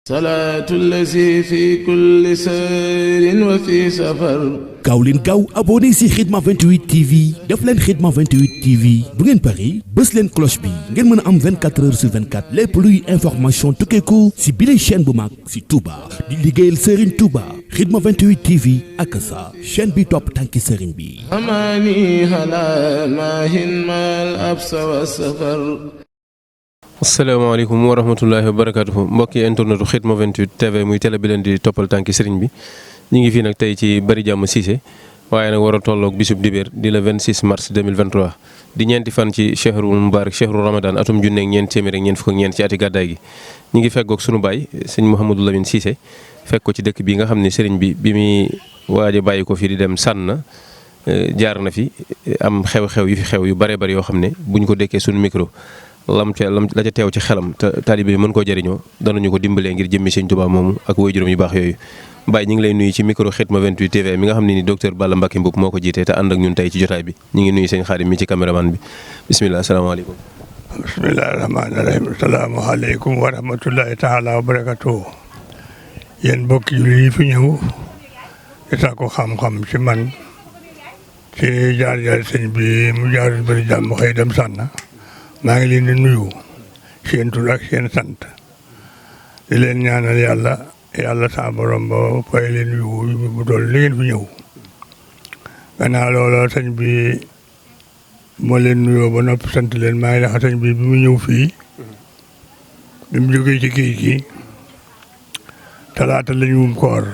salaatu lazi fi kulli sayrin wa fi safar. gaaw leen gaaw abonné si Khidma 28 TV def leen Khidma 28 TV bu ngeen pari bës leen cloche bi ngeen mën a am 24 heures sur 24 lépp luy information tukkeeku si bile chaîne bu mag si Touba di liggéeyal Serigne Touba Khidma 28 TV ak sa chaîne bi topp tànki Serigne bi. amaani ala maahin maal absa wa safar. asalaamaaleykum wa rahmatullahi wa barakatuhu mbokki internetu Khidma 28 TV muy télé bi leen di toppal tànki sëriñ bi ñu ngi fii nag tey ci Bari Jàmm Cissé waaye nag war a tolloog bisub dibéer di le 26 mars 2023 di ñeenti fan ci chehrul mubarak chehru ramadan atum junne ak ñeent téeméer ak ñeent fukk ak ñeent ci ati gàddaay gi ñu ngi feggoog sunu baay sëñ Mouhamadou Lamine Cissé fekk ko ci dëkk bi nga xam ne sëriñ bi muy waaj a bàyyi ko fii di dem sànn jaar na fi am xew-xew yu fi xew yu bare bari yoo xam ne buñ ko dekkee sunu micro la ca teew ci xelam te taalibe bi mën koo jëriñoo danañu ko dimbalee ngir jëmmi Sëñ Tuubaa moomu ak waajuram yu baax yooyu Baye ñu ngi lay nuyu ci micro Khidma 28 TV mi nga xam ne ni docteur Balla Mbacké Mboup moo ko jiitee te ànd ak ñun tey ci jotaay bi ñu ngi nuyu sëñ Xaadim mi ci caméraman bi bisimilah asalaamaaleykum. bisimilah rahmaani rahim asalaamaaleykum wa rahmatullahi taala wa barakatuh yéen mbokki jullit yi fi ñëw di sàkku xam-xam ci man ci jaar-jaar sëñ bi mu jaar Bari Jàmm xëy dem sànna maa ngi leen di nuyu seen tur ak seen sant di leen ñaanal yàlla sa borom ba fay leen yu bu doon li ngeen fi ñëw gannaaw loolu sëñ bi moo leen nuyoo ba noppi sant leen maa ngi wax sëñ bi mu ñëw fii bi mu jógee ci géej gi talaata lañu wum koor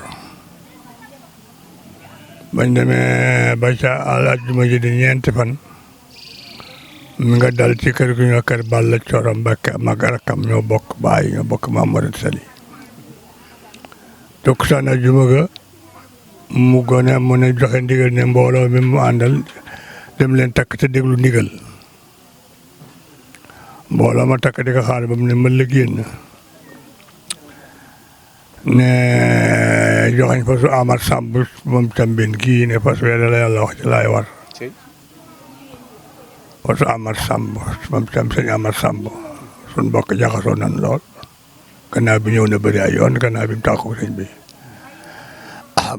bañ demee ba ca àjjuma ji di ñeenti fan mi nga dal ci kër gi ñoo kër Balla Coro Mbacké mag rakam ñoo bokk baay ñoo bokk Mamadou Sali takkusaan àjjuma ga mu gone mu ne joxe ndigal ne mbooloo mi mu àndal dem leen takk te déglu ndigal mbooloo ma takk di ko xaar ba mu ne mën la génn ne joxañ fasu Amar Samb moom tambin kii ne fas wee la yàlla wax ci laay war wasu Amar Samb moom tam sëñ Amar Samb suñ mbokk jaxasoo nan lool gannaaw bi ñëw na bëri ay yoon gannaaw bi mu tàqu sëñ bi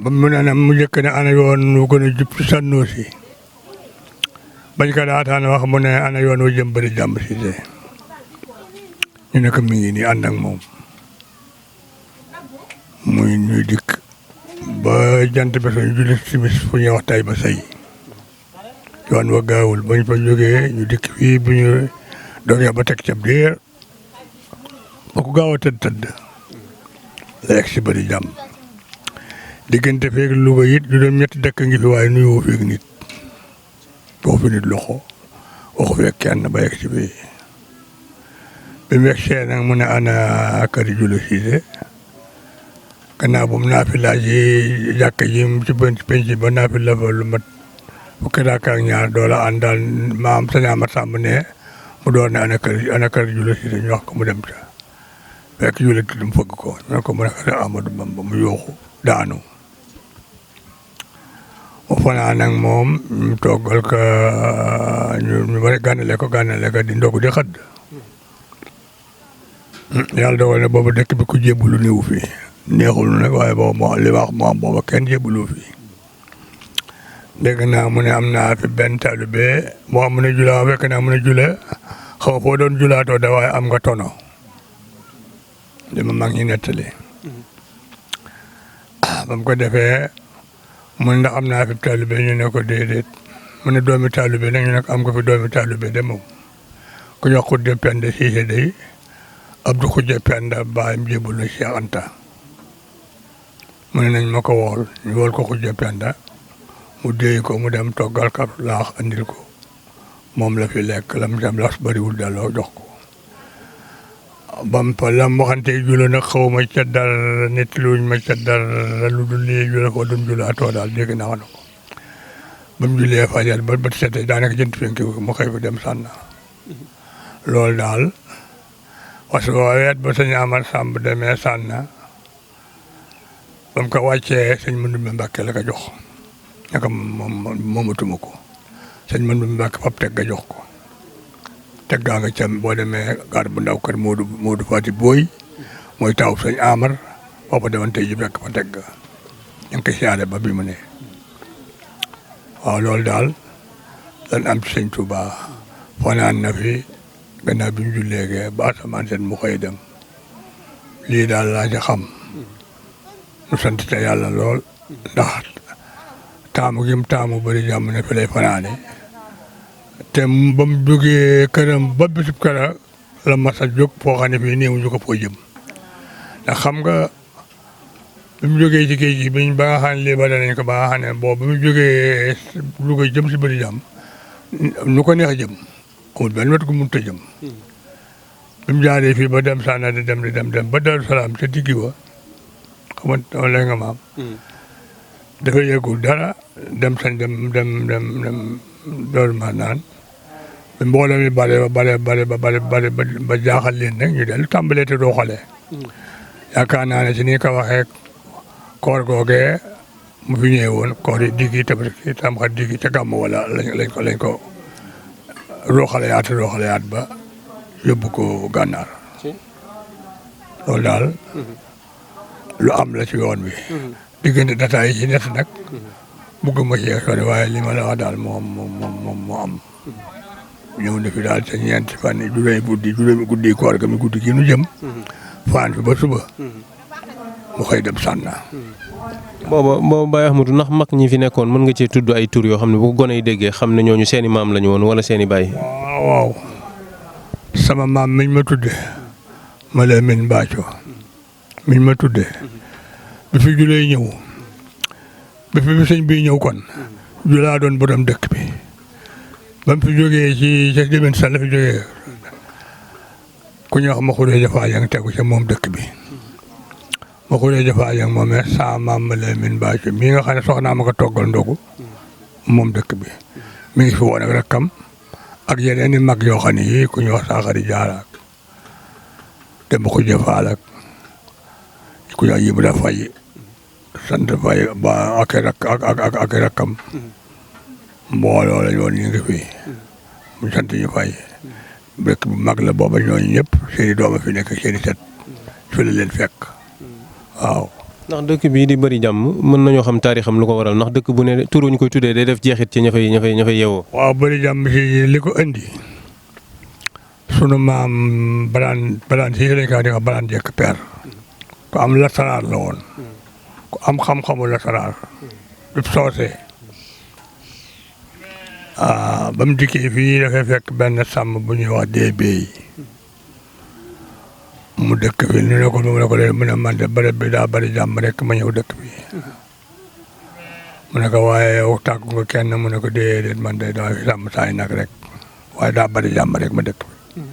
ba mu ne mu njëkk ne ana yoon wu gën a jub ci Sànnoosi bañ ko daataan wax mu ne ana yoon wu jëm Bari Jàmm Cissé ñu ne ko mi ngi nii ànd ak moom muy ñuy dikk ba jant bi suñu julli timis fu ñuy wax tay ba say yoon wa gaawul bañ fa jógee ñu dikk fii bu ñu dogee ba teg cab diir ba ko gaaw a tëdd la egg si Bari Jàmm diggante feeg Louga it juróom-ñetti dëkk ngi fi waaye nuyoo feeg nit boo fi nit loxo waxu feeg kenn ba egg si bi mu egg see nag mu ne ana kër Jula Cissé gannaaw bu mu naafila ji jàkka ji ci penc ba naafila fa lu mat fukki daaka ak ñaar doola àndal maam sëñ Amar Samb ne mu door ne ana kër Jula Cissé ñu wax ko mu dem ca fekk Jula tudd mu fëgg ko ñu ne ko mu nekk Amadou Bamba mu yooxu daanu mu fanaan ak moom ñu toggal ko ñu bari gànnale ko di ndogu di xëdd yàlla dogal na booba dëkk bi ku jébbalu néew fii neexul nag waaye boobu moo li wax moo am booba kenn jébbalu fii dégg naa mu ne am naa fi benn taalibe moo mu ne jula fekk naa mu ne jula xaw foo doon julaatoo da waaye am nga tono li ma mag ñi nettali ba mu ko defee mu ne ndax am naa fi taalibe ñu ne ko déedéet mu ne doomi taalibe nag ñu ne ko am nga fi doomi taalibe de moom ku ñu wax Khoudia Penda Cissé day Abdou Khoudia Penda baayam jébbalu na Cheikh Anta mu ne nañ ma ko wool ñu wool ko Khoudia Penda mu déy ko mu dem toggal ka laax andil ko moom la fi lekk lam tam las bariwul delloo jox ko bam fa lam waxante Jula nag xaw ma ca dara nit luñ ma ca dara lu dul lii Jula ko doon julaatoo daal dégg naa ko ba mu julee fajar ba ba setee daanaka jënt fenki mu xëy ko dem sànna loolu daal parce que weet ba sëñ Amar Samb demee sànna ba mu ko wàccee sëñ Mandumbe Mbàkke la ko jox naka moomatuma ko sëñ Mandumbe Mbàkke fab teg ga jox ko teg gaa nga cam boo demee gaar bu ndaw kër Moodu Fati Booy mooy taw sëñ Amar boobu demoon tey ji fekk fa teg ñu ngi koy siyaare ba bi mu ne waaw loolu daal lan am ci sëñ Touba fanaan na fi gannaaw bi ñu jullee ba asamaan seen mu xëy dem lii daal laa ci xam nu sant te yàlla lool ndax taamu gi mu taamu bëri jàmm ne fi lay fanaane te ba mu jógee këram ba bisub këra la mas a jóg foo xam ne fii néew ñu ko foo jëm ndax xam nga bi mu jógee ci géej gi biñ ba nga xam ne lii ba danañ ko ba nga xam ne boobu bi mu jógee Louga jëm si bëri jàmm nu ko neex a jëm amul benn wet gu mënut a jëm bi mu jaaree fii ba dem Sànna di dem ba Daaru Salaam ca diggi wa xamante lay nga maam dafa yëgul dara dem sañ dem Daaru Marnaan bi mbooloo mi bare ba jaaxal leen nag ñu dellu tàmbalee te doo xale yaakaar naa ne ci ni ko waxee koor googee mu fi ñëwee woon koor yi diggi Tabaski tam xa diggi ca gàmm wala lañ ko rooxale yaat ba yóbbu ko gànnaar loolu daal lu am la ci yoon wi diggante data yi ci net nag bugguma ci sori waaye li ma la wax daal moo am ñëw na fi daal sa ñeenti fan yi juróomi guddi koor ga mi guddi gi nu jëm faan fi ba suba mu xëy dem Sànna booba Baye Ahmadou ndax mag ñi fi nekkoon mën nga cee tudd ay tur yoo xam ne bu ko gone yi déggee xam ne ñooñu seeni maam lañu woon wala seeni baay. waaw sama maam miñ ma tudde ma la min Mbacco miñ ma tudde bi fi julee ñëw bi fi sëñ bi ñëw kon julaa doon borom dëkk bi ba mu fi jógee ci ca démen sa la fi jógee ku ñuy wax ma xuree jafaa yang tegu ca moom dëkk bi ma xuree jafaa yang moomee sa maam ma la min Mbacco mii nga xam ne soxnaa ma ko toggal ndogu moom dëkk bi mi ngi fi woon ak rakkam ak yeneen i mag yoo xam ne yii ku ñuy wax Saxari Jaara te ma ko jëfaal ak ku ñuy wax Ibra Fay sant Fay ba ak rakkam mbooloo la yoon ñu ngi fi mu sant ñu Fay dëkk bu mag la booba ñooñu ñëpp seen i dooma fi nekk seen i set fi la leen fekk waaw. ndax dëkk bii di Bari Jàmm mën nañoo xam taarixam lu ko waral ndax dëkk bu ne turu ñu koy tuddee day def jeexit ci ña fay yeewoo. waaw Bari Jàmm si li ko indi sunu maam balaan si lañ ko wax balaan jekk peer ku am lasaraar la woon ku am xam-xamu lasaraar du soosee ba mu dikkee fii dafay fekk benn sàmm bu ñuy wax dee béy mu dëkk fi ñu ne ko mu ne man de bërëb bi daa bari jàmm rek ma ñëw dëkk bi mu ne ko waaye yow tàggu nga kenn mu ne ko déedéet man de daa fi sàmm saay nag rek waaye daa bari jàmm rek ma dëkk bi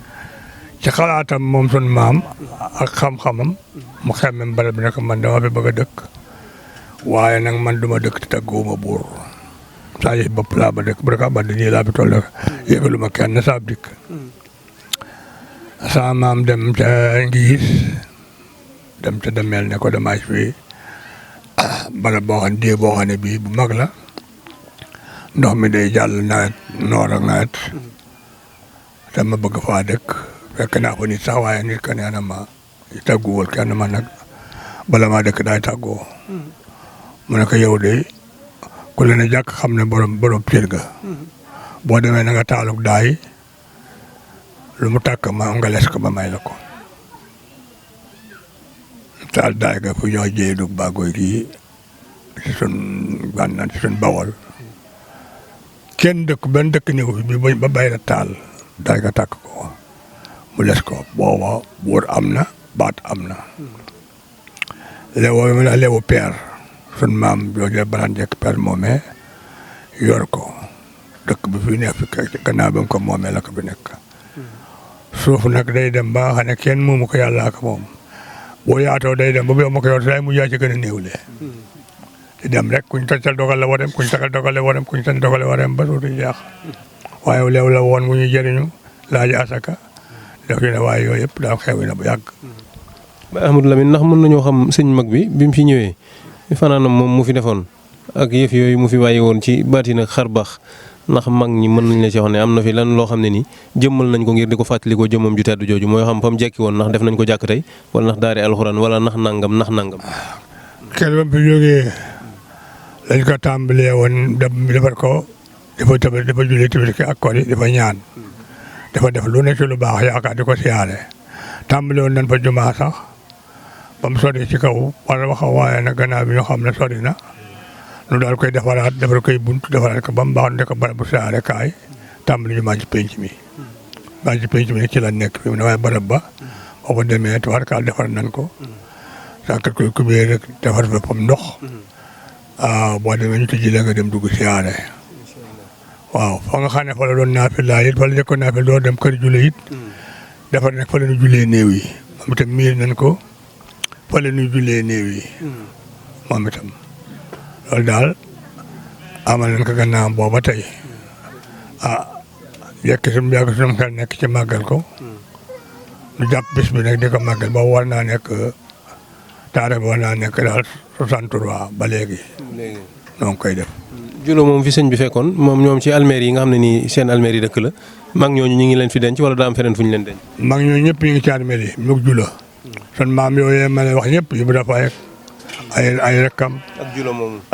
ci xalaatam moom sun maam ak xam-xamam mu xemmem bërëb bi ne ko man dama fi bëgg a dëkk waaye nag man duma dëkk te tàgguwuma buur saa yi bopp laa ba dëkk bu rek man de nii laa fi toll yëgaluma kenn saab dikk sama maam dem ca Ngiis dem ca demeel ne ko demaaj fii barab boo xam ne boo xam ne bii bu mag la ndox mi day jàll nawet noor ak nawet te ma bëgg faa dëkk fekk naa fa nit sax waaye nit ka nee na ma tàgguwul kenn man nag bala maa dëkk daay tàggoo mu ne ko yow de ku leen a jàkk xam ne borom piir ga boo demee na nga taaluk daay lu mu tàkk ma nga les ko ba may la ko taal daay ga fu ñoo jëyee dug baagoy gii ci sun gànnaar ci sun Bawol kenn dëkk benn dëkk néew fi bi ba bay la taal daay ga tàkk ko mu les ko booba buur am na baat am na léewo mu la léewu peer sun maam jooju baraan jekk peer moomee yor ko dëkk bi fi nekk fi gannaaw ba mu ko moomee la ko fi nekk suuf nag day dem ba nga xam ne kenn moomu ko yàllaa ko moom boo yaatoo day dem ba bu ma ko yor mu yaa ci gën a néewle di dem rek kuñ taccal dogal la warem kuñ takkal dogal la warem kuñ tan dogal la warem ba suutu jeex waaye leew la woon mu ñu jëriñu laaj asaka def ne waaye yooyu yëpp daa xew na bu yàgg. Baye Ahmadou Lamine ndax mën nañoo xam sëñ mag bi mu fi ñëwee fanaanam moom mu fi defoon ak yëf yooyu mu fi bàyyi woon ci baatin ak xar baax ndax mag ñi mën nañ la ci wax ne am na fi lan loo xam ne nii jëmmal nañ ko ngir di ko fàttalikoo jëmmam ju tedd jooju mooy xam fa mu jekki woon ndax def nañ ko jàkk tey wala ndax daari alxuraan wala ndax nangam. kenn ba mu fi jógee lañ ko tàmbalee woon defar ko dafa jullee tamit ak kor yi dafa ñaan dafa def lu ne ci lu baax yaakaar di ko siyaare tàmbalee woon nañ fa jumaa sax ba mu sori ci kaw wala wax waaye nag gannaaw bi ñu xam ne sori na nu daal koy defaraat defar koy bunt defaraat ko ba mu baax ne ko barab bu siyaare kaay tàmbali ñu maa ci penc mi ci la nekk fi mu ne waaye barab ba boo ko demee tubaarkaal defar nañ ko sàkkat koy kubéer rek defar fa fam ndox boo demee ñu tëjji la nga dem dugg siyaare waaw fa nga xam ne fa la doon naafila it fa la njëkkoon naafila doo dem kër julle it defar nag fa la ñu jullee néew yi moom itam miir nañ ko fa la ñu jullee néew yi moom itam loolu daal amal nañ ko gannaaw booba tey yekk suñu yàgg suñu xel nekk ci màggal ko ñu jàpp bis bi nag di ko màggal ba war naa nekk taarix bi war naa nekk daal 63 ba léegi noo ngi koy def. Julo moom fi sëñ bi fekkoon moom ñoom ci almeer yi nga xam ne nii seen almeer yi dëkk la mag ñooñu ñu ngi leen fi denc wala daa am feneen fu ñu leen denc. mag ñooñu ñëpp ñu ngi ci almeer yi mu Julo. sun maam yooyu ma lay wax ñëpp yu bu dafa ay rekkam.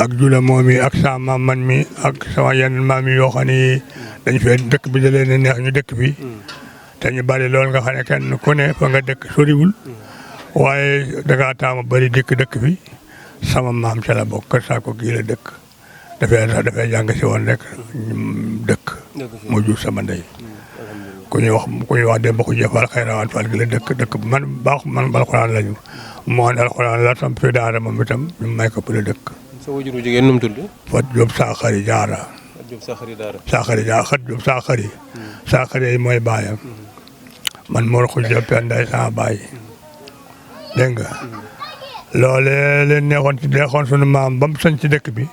ak Julo moom yi ak sama maam man mi ak sama yenn maam yi yoo xam ne dañ fee dëkk bi da leen a neex ñu dëkk fi. te ñu bari loolu nga xam ne kenn ku ne fa nga dëkk soriwul. waaye dangaa taamu bari dëkk fi sama maam ca la bokk kër Saako gii la dëkk. dafay jàng si woon rek dëkk moo jur sama ndey ku ñuy wax Demba Khoudia Fall Xayrawaan Fall gi la dëkk bu man alxuraan lañu moo ne alxuraan la tam fi daara moom itam ñu may ko pour dëkk. sa wajuru jigéen nu mu tudd. Fat Diop Saaxari Jaara. Saaxari Jaara Xat Diop Saaxari yi mooy baayam man Mor Khoudia Penday sama baay dégg nga loolee leen neexoon sunu maam ba mu sañ ci dëkk bi.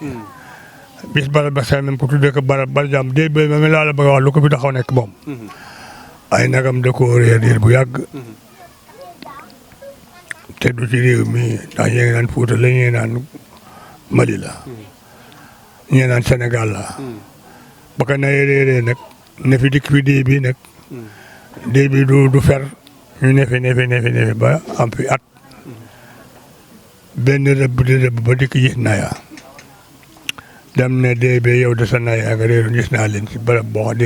bis barab ba xëy na ku tuddee ko barab jàmm dee ba ma laa la bëgg a wax lu ko fi taxaw nekk moom. ay nagam da koo réer bu yàgg. te du ci réew mi ndax ñu ngi naan Fuuta la ñu naan Mali la. ñu naan Sénégal la. ba ka nay réeree nag ne fi dikk fi dee bi nag. dee bi du fer ñu ne fi ba am fi at. benn rëbb di rëbb ba dikk gis naya dem ne dee bee yow de sa naya nga réeru gis naa leen ci barab boo xam ne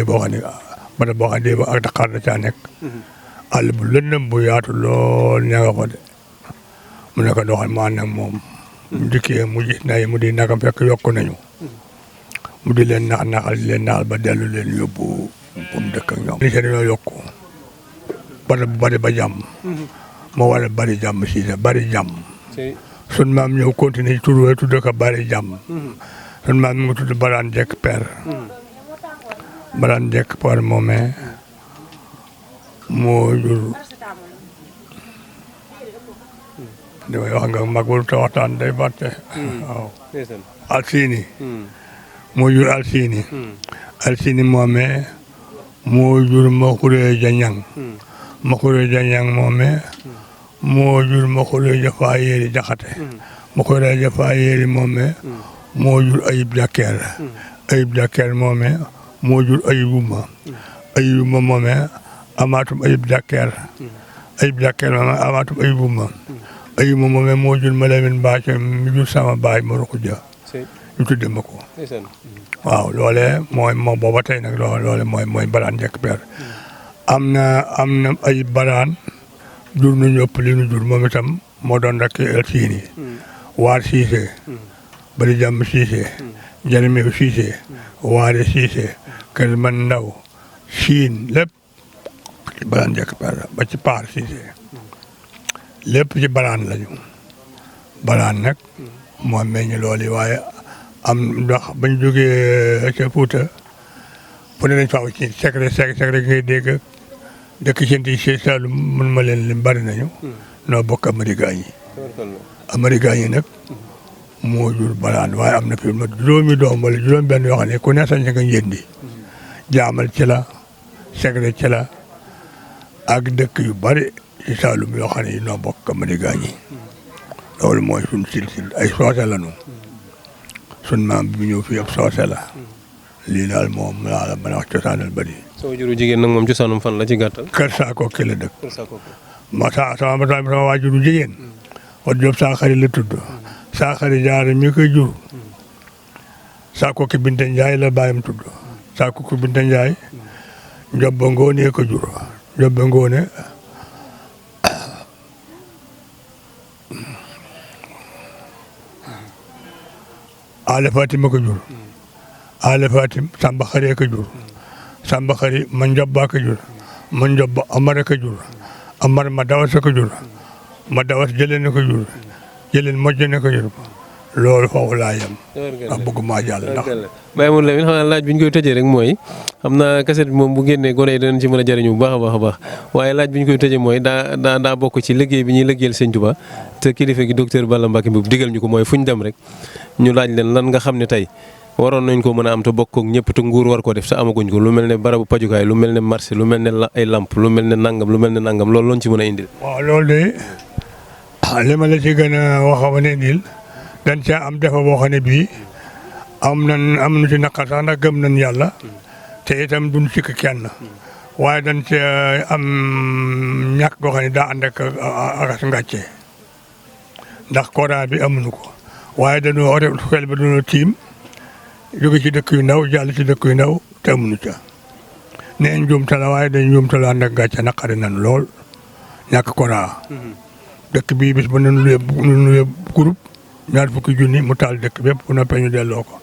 dee ba ak Dakar da caa nekk àll bu lëndëm bu yaatu lool ña nga fa de mu ne ko doxal ma ànd ak moom mu dikkee mu gis naya mu di nagam fekk yokku nañu mu di leen naxal ba dellu leen yóbbu bu mu dëkk ak ñoom li seen ñoo yokku barab bu bari ba jàmm moo war a bari jàmm si bari jàmm sun maam ñëw continué ci tur tudde ko bari jàmm sun maam mi ngi tudd Baraan Jekk Père Baraan Jekk Père moomee moo jur damay wax nga mag waru ta waxtaan day fàtte waaw Alsiini moo jur Alsiini moomee moo jur ma Xureeja Ñang moomee moo jur ma Xureeja Faa Yéeri Jaxate ma Xureeja Faa Yéeri moomee moo jur Ayib Dakkeer moomee moo jur Ayibuma moomee amaatum Ayib Dakkeer moomee amaatum Ayibuma moomee moo jur ma Lamin Mbaaco mi jur sama baay Mor Xuja ñu tudde ma ko waaw loolee mooy moom booba tey nag loole mooy Baraan Jekk Père am na Ayib Baraan jur nañu ëpp li ñu jur moom itam moo doon rek Alsiini Waar Siise Bari Jàmm Siise Jarmeew Siise Waare Siise Kër Man Ndaw Siin lépp ci Baraan Jekk Père ba ci Paar Siise lépp ci Baraan lañu Baraan nag moo meññ loolu waaye am ndax bañ jógee ca Fuuta fu ne nañ faaw ci secret ngay dégg dëkk ci Saalum mun ma leen lim bari nañu noo bokk Américain yi nag moo jur Baraan waaye am na fi ma juróomi doom wala juróom benn yoo xam ne ku ne sañ nga njëndi jaamal ci la secret ci la ak dëkk yu bari ci Saalum yoo xam ne noo bokk Américain yi loolu mooy suñ silsil ay soose lañu sun maam bi ñëw fii ab soose la lii daal moom laa la mën a wax cosaanal bëri. sa waajuru jigéen nag moom cosaanum fan la ci gàttal. Kër Saako ki la dëkk. Kër Sakoki. sama waajuru jigéen. Wat Diop Saakari la tudd. Saakari Jaara mi koy jur. Sakoki Binta Njaay la baayam tudd. Sakoki Binta Njaay. Njobba Ngoone ko jur. Njobba Ngoone. Ale Fatim ko jur. Ale Fatim Samba Xari ko jur. Samba Xari ma Njobba ko jur. ma Njobba Amar ko jur. Amar ma Dawas ko jur. ma Dawas Jëleen ko jur. Jëleen mojj ko jur. loolu foofu laa yem. ndax bëgg maa jàll ndax. Baye Modou Lamine xam naa laaj bi ñu koy tëjee rek mooy xam naa kaset bi moom bu génnee gone yi danañ ci mën a jëriñu bu baax a baax waaye laaj bi ñu koy tëjee mooy daa bokk ci liggéey bi ñuy liggéeyal Sëñ Tuubaa te kilifa gi docteur Balla Mbacké Mboup digal ñu ko mooy fu ñu dem rek ñu laaj leen lan nga xam ne tey waroon nañ ko mën a am te bokk ak ñëpp te nguur war ko def te amaguñ ko lu mel ne barabu pajukaay lu mel ne marché lu mel ne ay lamp lu mel ne nangam loolu lañ ci mën a indil. waaw loolu de li ma la ci gën a wax ne indil dañ caa am defa boo xam ne bii am na ci naqar sax ndax gëm nañ yàlla te itam duñ sikk kenn waaye dañ caa am ñàkk goo xam ne daa ànd ak ngàcce ndax courant bi amuñu ko waaye dañoo xel ba dañoo tiim jóge ci dëkk yu ndaw jàll ci dëkk yu ndaw te amuñu ca nee njuumte la waaye dañ njuumte la ànd ak ngàcce naqari nañ lool ñàkk courant dëkk bii bis ba nañ luye groupe ñaar fukki junni mu taal dëkk bépp bu noppee ñu delloo ko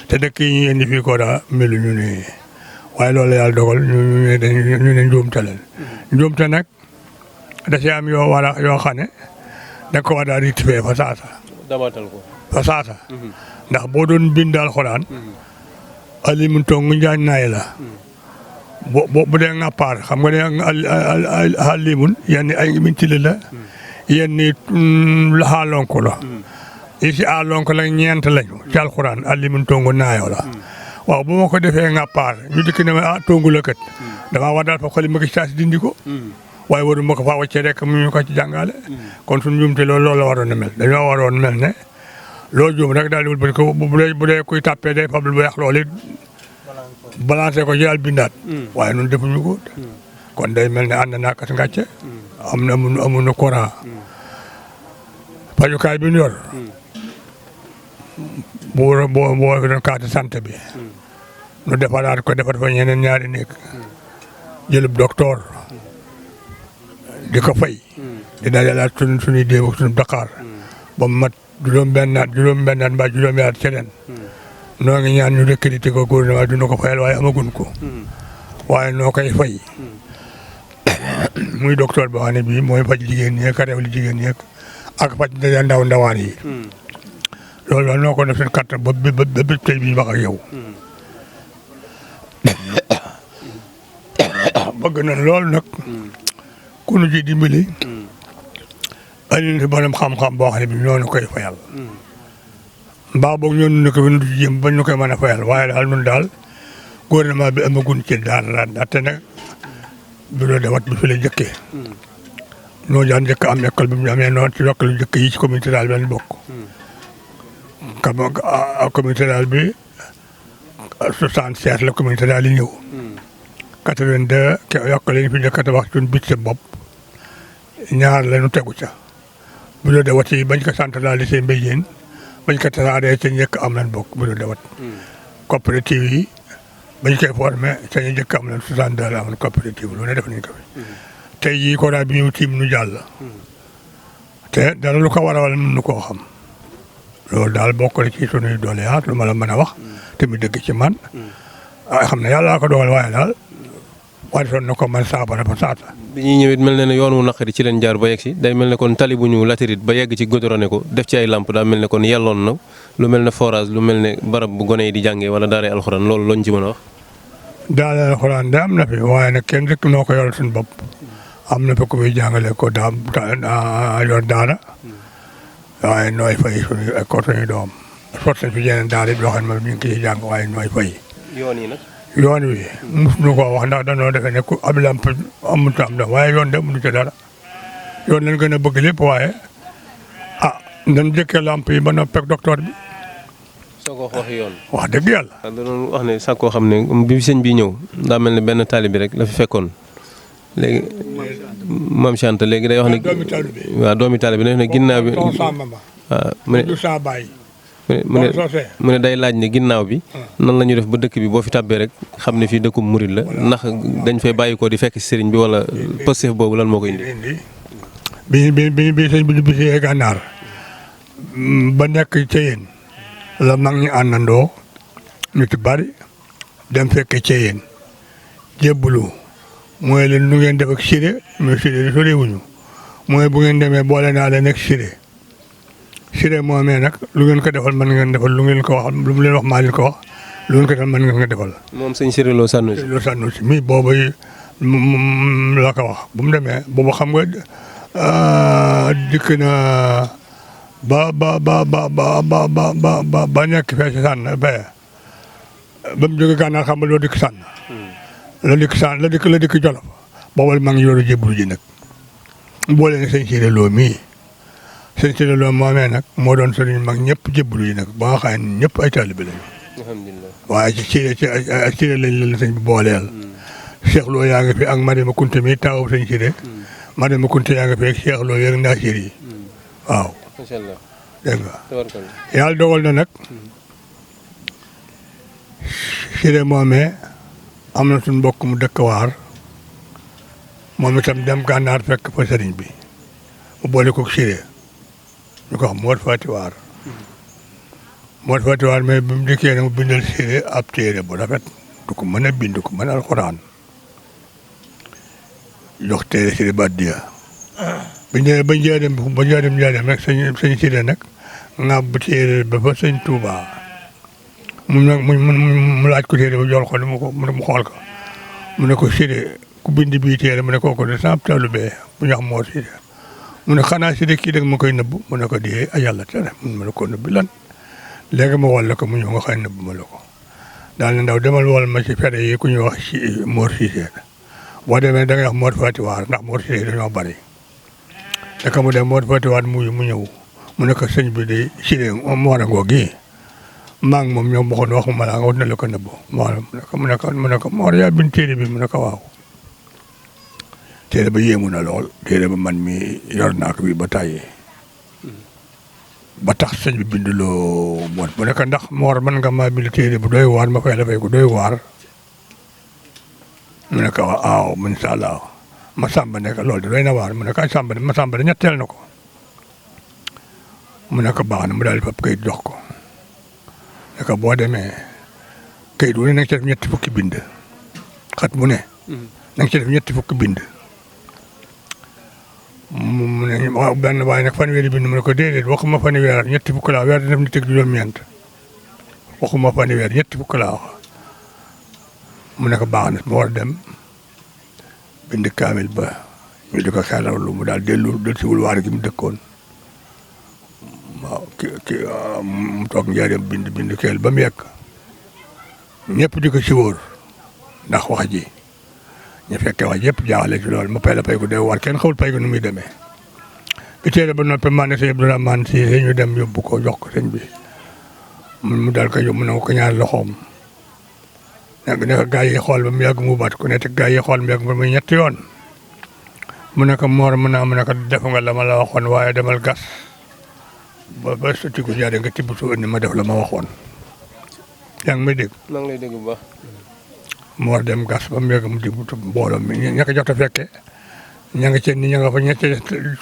te dëkk yi ñu indi fii ko daa melu ñu ne waaye loolu yàlla dogal ñu ne njuumte leen njuumte nag da ci am yoo xam ne da ko war a rectifier fa saasa. dabatal ko fa saasa. ndax boo doon bind alxuraan. alimun tong njaañ naay la. bu dee ngàppaar xam nga ne alimun yenn ay min ci la. yenn laxaalonko la. yi ci àllonko la ñeent lañu ci alxuraan alimun tongu naayoo la waaw bu ma ko defee ngàppaar ñu dikk ne ma tongu la kat damaa war daal fa xoli ma ko ci saasi dindi ko waaye waru ma ko faa wàccee rek mu ñu ko ci jàngale kon suñu njuumte loolu la waroon a mel dañoo waroon mel ne loo juum rek daal di wul ko bu dee kuy tàppee day fab lu weex loolu it balancé ko ci daal bindaat waaye nun defuñu ko kon day mel ne ànd naa kat ngàcce amuñu courant pajukaay bi ñu yor boo doon carte santé bi nu defaraat ko defar fa ñeneen ñaari nekk jëlub docteur di ko fay di dajalaat suñuy déew ak suñu Dakar ba mu mat juróom-benn at mbaa juróomi at ci ren noo ngi ñaan ñu recruter ko gouvernement dina ko fayal waaye amagun ko waaye noo koy fay muy docteur boo xam ne bii mooy faj jigéen ñeek réew li jigéen ñeek ak faj ndawaan yi loolu la noo ko def seen carte ba tey bii wax ak yow bëgg na loolu nag ku nu ci dimbali andi si borom xam-xam boo xam ne bi ñoo nu koy fayal mbaa boog ñoo nu ko fi nu ci jéem ba ñu koy mën a fayal waaye daal nun daal gouvernement bi amagun ci dara ndaxte nag bureau de vote bi fi la jëkkee noo daan njëkk am école bi mu amee noonu ci local yu jëkk yi ci communauté rurale bi lañ bokk communauté rurale bi 76 la communauté rurale yi ñëw 82 yokk lañu fi njëkk a tabax suñu bit sa bopp ñaar la ñu tegu ca bureau de vote yi bañ ko centralisé Mbéjéen bañ ko tasaaree ca njëkk am lañ bokk bureau de vote coopérative yi bañ koy formé ca njëkk am lañ 62 la amoon coopérative lu ne def nañ ko fi tey jii ko daal bi ñu tiim nu jàll te dara lu ko waral nu koo xam loolu daal bokk na ci sunuy doléances lu ma la mën a wax te mu dëgg ci man xam ne yàlla ko dogal waaye daal waaye son na ko man saafara ba saata bi ñuy ñëwit mel ne yoon wu naqari ci leen jaar ba yegg si day mel ne kon tali bu ñu latérite ba yegg ci goudronné ko def ci ay lamp daa mel ne kon yelloon na lu mel ne forage lu mel ne barab bu gone yi di jàngee wala daara alxuraan loolu lañ ci mën a wax. daara alxuraan da am na fi waaye nag kenn rek noo ko yoral suñu bopp am na fi ku muy jàngale ko yor daara waaye nooy fay suñu école suñu doom sot nañ fi yeneen daara yi yoo xam ne ñu ngi ciy jàng waaye nooy fay. yoon yi nag. yoon wi mosuñu ko wax ndax dañoo defee ne ku ab lamp amut am na waaye yoon de mënu ci dara yoon lañ gën a bëgg lépp waaye dañ jëkkee lamp yi ba noppeeg docteur bi soo ko wax yoon. wax dëgg yàlla. da doon wax ne sax koo xam ne bi sëñ bi ñëw daa mel ne benn taalibe bi rek la fi fekkoon léegi maam Cheikh Anta léegi day wax ne. waaw doomi taalibe bi day wax ne ginnaaw bi. waaw mu ne day laaj ne ginnaaw bi. nan la ñuy def ba dëkk bi boo fi tàbbee rek xam ne fii dëkkum murid la ndax dañ fay bàyyi ko di fekk si sëriñ bi wala pëstef boobu lan moo koy indi. bi sëñ bi di bisee gànnaar ba nekk ca yéen la mag ñi àndandoo ñu ci bari dem fekk ca yéen jébbalu mooy leen nu ngeen def ak Siré mais Siré di soriwuñu mooy bu ngeen demee boole naa leen ak Siré moomee nag lu ngeen ko defal mën ngeen defal lu ngeen ko wax lu mu leen wax maa leen ko wax lu ngeen ko defal mën ngeen ko defal. moom sëñ Siré Lo Sanusi. Lo Sanusi mi boobu la ko wax bu mu demee boobu xam nga dikk na ba nekk fee si sànn ba mu jógee gànnaar xam nga loo dikk sànn. la dikk Jolof boobal maa ngi yoru jébbalu ji nag boole ne sëñ Siré Lo mii. sëñ Siré Lo moomee nag moo doon sëriñ mag ñëpp jébbalu yi nag ba nga xam ne ñëpp ay taalibe lañu. alhamdulilah waaye ci Siré lañ leen sëñ bi booleel. Cheikh Lo yaa ngi fi ak Mariama Kunte mi taw sëñ Siré. Mariama Kunte yaa ngi fi ak Cheikh Lo yeeg Naasir yi. waaw. macha allah dégg nga. yàlla dogal na nag. Siré moomee am na suñu mbokk mu dëkk waar moom itam dem gànnaar fekk fa sëriñ bi mu boole ko Siré. ñu ko xam Mor Fati Waar mais bi mu dikkee nag mu bindal Siré ab téere bu rafet du ko mën a bind ko mën alxuraan jox téere Siré ba addiya ba njëriñ rek sëñ Siré nag ŋàbb bu téere ba fa sëñ Touba mu laaj ko téere ba jox ko mu xool ko mu ne ko Siré ku bind bii téere mu ne kooku de sama taalibe bu ñu wax Mor Siré mu ne xanaa Siré kii rek ma koy nëbb mu ne ko dee ay yàlla tere mun ma la ko nëbbi lan léegi ma wol la ko mu ñëw nga xëy nëbb ma la ko daal ne ndaw demal wol ma ci fere yi ku ñuy wax Mor Cissé boo demee da ngay wax Mor Fati Waar ndax Mor Cissé dañoo bari naka mu dem Mor Fati Waar mu ñëw mu ne ko sëñ bi de Siré Mor a ngoo gii maa ngi moom ñoom waxoon waxuma la nga wut na la ko nëbb mu ne ko Mor yaa bind téere bi mu ne ko waaw téere ba yéemu na lool téere ba man mi yor naa ko bi ba tàyyee ba tax sëñ bi bind loo moon mu ne ko ndax Mor man nga maa bind téere bu doy waar ma fay la fay ko doy waar mu ne ko waaw incha allah ma sàmba ne ko loolu de doy na waar mu ne ko ma sàmba de ñetteel na ko mu ne ko baax na mu daal di fab kayit jox ko ne ko boo demee kayit wu ne na nga ci def ñetti fukki bind xat mu ne na nga ci def ñetti fukki bind mu ne waaw benn waaye nag fanweeri bind mu ne ko déedéet waxuma fanweer ñetti fukk laa weer di def ni teg juróom-ñeent waxuma fanweer ñetti fukk laa wax mu ne ko baax na ma war a dem bind kaamil ba ñu di ko xelal lu mu daal dellu siwul waar gi mu dëkkoon waaw mu toog njaareem bind keel ba mu yegg ñëpp di ko siwóor ndax wax ji ñu fekkee wax yëpp jaaxle ci loolu ma pay la pay ko doy waar kenn xawul pay ko nu muy demee bi téere ba noppi maa ne sëñ Abdourahmane si ñu dem yóbbu ko jox ko sëñ bi mu daal ko yóbbu na ko ñaari loxoom ne ko gaa yi xool ba mu yàgg mu baat ku ne te gaa yi xool mu yàgg ba muy ñetti yoon mu ne ko Mor mu ne ko def nga la ma la waxoon waaye demal gas ba sotti ko jaade nga tibb su ëndi ma def la ma waxoon yaa ngi may dégg. maa ngi lay dégg bu baax. mu war dem gas ba mu yegg mu digg mbooloo mi ña ko jot a fekke ña nga ceen ni ña nga fa ñett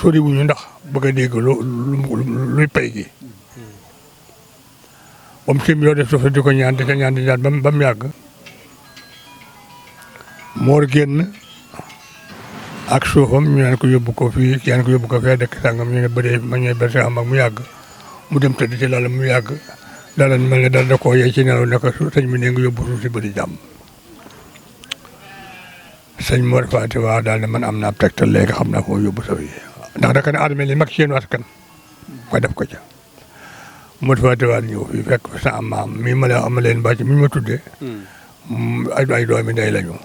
sori wuñu ndax bëgg a dégg luy pay gi ba mu sim yoo def suuf di ko ñaan di ko ñaan di ñaan ba mu yàgg Mor génn ak suufam ñu naan ko yóbbu ko fii yaa ko yóbbu ko fee dëkk sàngam ñu ne bëree ma ñëw berse xam ak mu yàgg mu dem tëdd ci lal mu yàgg dara mel ne dara da koo yey ci nelaw ne ko sëñ bi ne nga yóbbu suuf si bëri jàmm sëñ Mor Fati Waar daal ne man am naa tegtal léegi xam naa foo yóbbu sa yi ndax daka ne armée li mag ci yéen askan ko def ko ca Mor Fati Waar ñëw fii fekk sa maam mii ma la am leen bàcc mi ma tuddee ay doomi ndey lañu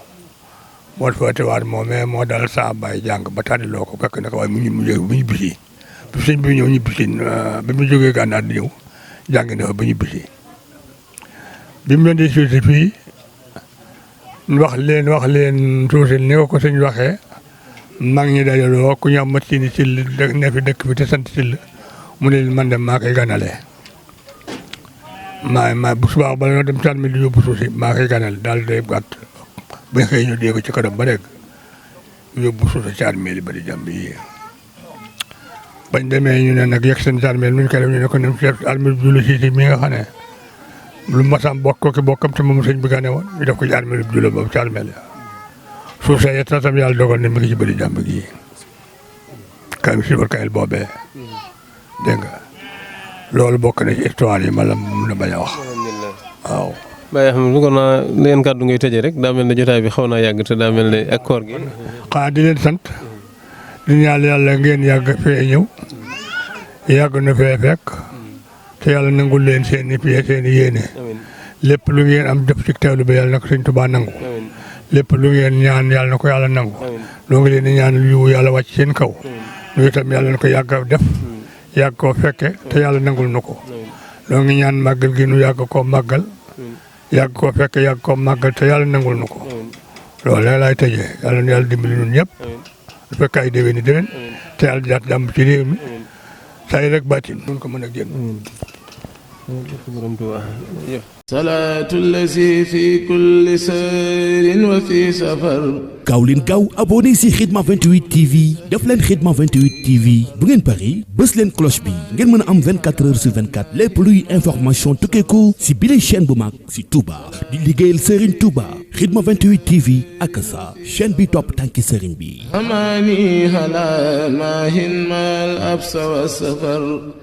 Mor Fati Waar moomee moo dal sa baay jàng ba tànniloo ko fekk nag waaye mu ñibbisi bi sëñ bi ñëw ñibbisi bi mu jógee gànnaar di ñëw jàng na fa ba ñibbisi bi mu leen di suusi fii wax leen tuuti ni ko sëñ waxee mag ñi dajaloo ku ñu am mat si Sill ne fi dëkk bi te sant Sill mu ne man dem maa koy ganale maa bu subaa bala ñoo dem caat mi di yóbbu suuf si maa koy ganale daal day gàtt ba xëy ñu dee ko ci kanam ba rek yóbbu suuf si caat mi li bari jàmm yi bañ demee ñu ne nag yegg seen caat mi nuñ koy def ñu ne ko nem seet almi julli si mi nga xam ne lu masam bokk ki bokkam te moom sëñ bi gane woon ñu def ko ci armée bi julli boobu caat mi suuf sa yet tam yàlla dogal ne mi ngi ci bëri jàmm gi kay si war kayel boobee dégg nga loolu bokk na ci histoire yi ma la mun a bañ a wax waaw. Baye xam lu ko naa leen kàddu ngay tëjee rek daa mel ne jotaay bi xaw naa yàgg te daa mel ne ak koor gi. xanaa di leen sant di ñaan yàlla ngeen yàgg fee ñëw yàgg na fee fekk te yàlla nangul leen seen i pied seen i yéene lépp lu ngeen am def ci teewlu bi yàlla na ko sëñ Tuubaa nangu lépp lu ngeen ñaan yàlla na ko yàlla nangu loo ngi leen di ñaan yu yàlla wàcc seen kaw lu itam yàlla na ko yàgg def yàgg koo fekke te yàlla nangul na ko loo ngi ñaan màggal gi nu yàgg koo màggal yàgg koo fekke yàgg koo màggal te yàlla nangul na ko loolu la laay tëjee yàlla na yàlla dimbali ñun ñëpp bu fekk ay déwéni déwén te yàlla jaat jàmm ci réew mi saa yi rek baatin nun ko mën a génn salaatu lazi fi kulli sayrin wa fi safar. gaaw leen gaaw abonné si Khidma 28 TV def leen Khidma 28 TV bu ngeen pari bës leen cloche bi ngeen mën a am 24 heures sur 24 lépp luy information tukkeeku si bile chaîne bu mag si Touba di liggéeyal Serigne Touba Khidma 28 TV ak sa chaîne bi topp tànki Serigne bi. amaani ala maahin mal absa wa safar.